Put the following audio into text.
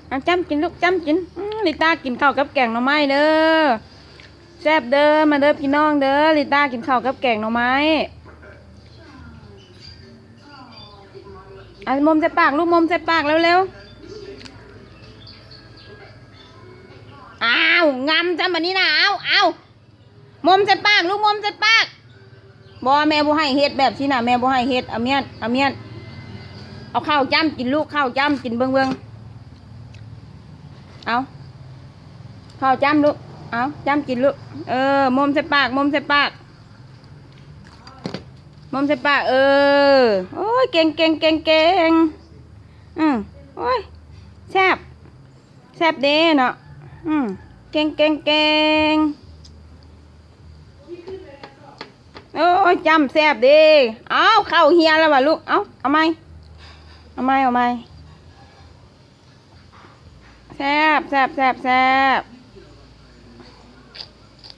ເອົາຈ້ຳກິນລູກ ຈ້ຳກິນ. ອືມ ລິຕ້າກິນເຂົ້າກັບແກງໜໍ່ໄມ້ເດີ. ແຊບເດີ ມາເດີພີ່ນ້ອງເດີ. ລິຕ້າກິນເຂົ້າກັບແກງໜໍ່ໄມ້. ເອົາ ມົມໃສ່ປາກລູກ ມົມໃສ່ປາກເລັວໆ. ອ້າວ ງຳຈ້ຳບາດນີ້ນະ. ເອົາ ເອົາ ມົມໃສ່ປາກລູກ ມົມໃສ່ປາກ. ບໍ່ ແມ່ບໍ່ໃຫ້ເຮັດແບບຊີ້ນະ ແມ່ບໍ່ໃຫ້ເຮັດ. ອາມຽນ ອາມຽນ ເອົາເຂົ້າຈ້ຳກິນລູກ ເຂົ້າຈ້ຳກິນ ເບິ່ງ ເບິ່ງ. ເອົາ ເຂົ້າຈ້ຳລູກ ເອົາຈ້ຳກິນລູກ. ເອີ ມົມໃສ່ປາກ ມົມໃສ່ປາກ ມົມໃສ່ປາກ. ເອີ ໂອ້ຍ ເກັ່ງໆໆໆ. ອືມ ໂອ້ຍ ແຊບ ແຊບເດ້ເນາະ. ອືມ ເກັ່ງໆໆ. ໂອ້ຍ ຈ້ຳແຊບເດ້. ເອົາ ເຂົ້າເຮຍແລ້ວຫວາລູກ. ເອົາ ເອົາໃໝ່ ເອົາໃໝ່ ເອົາໃໝ່. ແຊບ ແຊບ ແຊບ ແຊບ.